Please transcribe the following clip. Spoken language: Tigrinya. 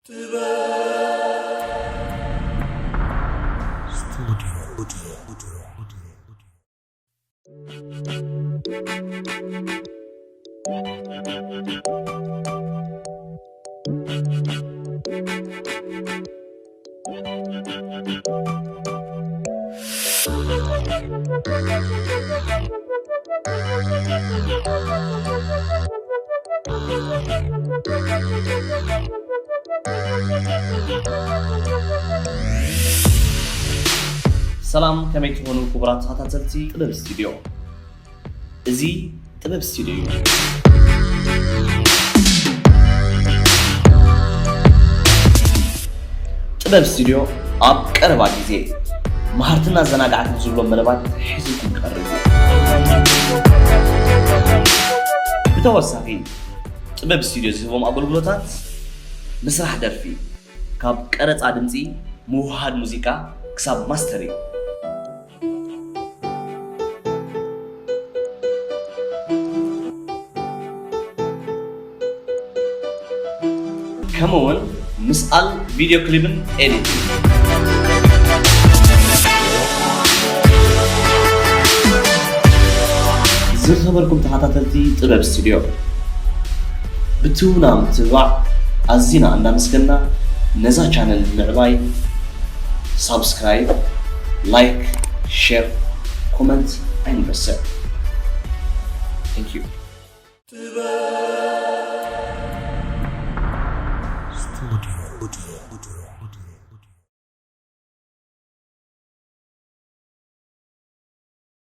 ስቱዲዮ። ሰላም፣ ከመይ ትኾኑ ክቡራት ተኸታተልቲ ጥበብ ስቱዲዮ? እዚ ጥበብ ስቱዲዮ እዩ። ጥበብ ስቱዲዮ ኣብ ቀረባ ግዜ መሃርትን ኣዘናጋዕትን ዝብሎም መደባት ሒዙልኩም ክቐርብ እዩ። ብተወሳኺ ጥበብ ስቱዲዮ ዝህቦም ኣገልግሎታት ምስራሕ ደርፊ፣ ካብ ቀረጻ ድምጺ፣ ምውሃድ ሙዚቃ ክሳብ ማስተሪንግ። ከምኡውን ምስኣል ቪድዮ ክሊፕን ኤዲቲንግ። ዝኸበርኩም ተኸታተልቲ ጥበብ ስቱዲዮ፣ ብትውና ምትብባዕ ኣዚና እንዳመስገና፣ ነዛ ቻነል ንምዕባይ ሳብስክራይብ፣ ላይክ፣ ሼር፣ ኮመንት ኣይንረስዕ። Thank you። ስቱዲዮ።